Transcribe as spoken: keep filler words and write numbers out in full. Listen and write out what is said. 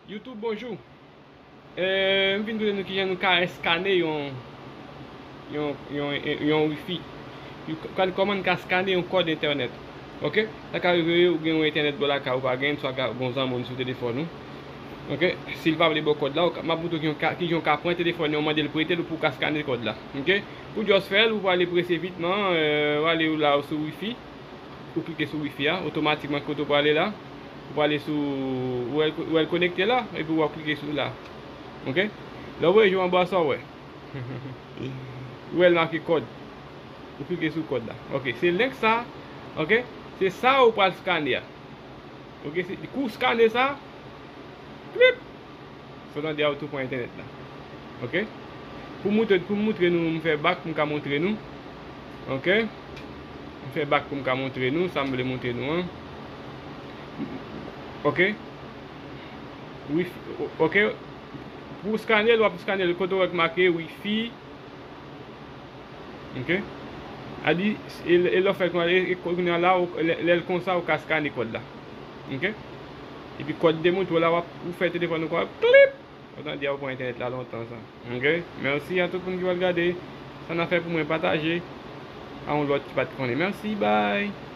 YouTube, bonjou. Eh, m vin koute nou kijan nou ka eskane yon yon yon yon wifi. Kòman n ka eskane yon kòd entènèt? Ok? Sa ka rive ou gen yon entènèt bò lakay ou pa gen, swa gen yon zanmi sou telefòn ou. Ok? Si l pa vle ba w kòd la, m ap montre w kijan w ka pran telefòn li, ou mande l prete l pou w ka eskane kòd la. Ok? Pou just fè l, ou prale prese vitman, ou ale la sou wifi. Ou klike sou wifi a, otomatikman kote w prale la, ou prale sou, ou wè l konekte la, epi w ap klike sou la. Ok? Lè w voye je w anba sa w wè. Ou wè l make kòd. Ou klike sou kòd la. Ok, se link sa. Ok? Se sa ou pral eskane a. Ok, se kou eskane sa. Klip. Sa w tande a, ou tou pran entènèt la. Ok? Pou moutre, pou m moutre nou, m fè bak pou m ka moutre nou. Ok? M fè bak pou m ka moutre nou sa m vle moutre nou an. Ok? Wifi, ok? Pou eskane l, w ap eskane l kote w wè k make wifi. Ok? A di, e lè w fè kounye a la, lè l konsa, ou ka eskane kòd la. Ok? Epi kòd demontre w la, w ap ou fè telefòn ou konsa, klip! Ou tande a, ou pran entènèt la lontan sa. Ok? Mèsi a tout moun ki pral gade. Sa n a fè pou mwen, pataje a yon lòt ki pa t konnen. Mèsi, bye!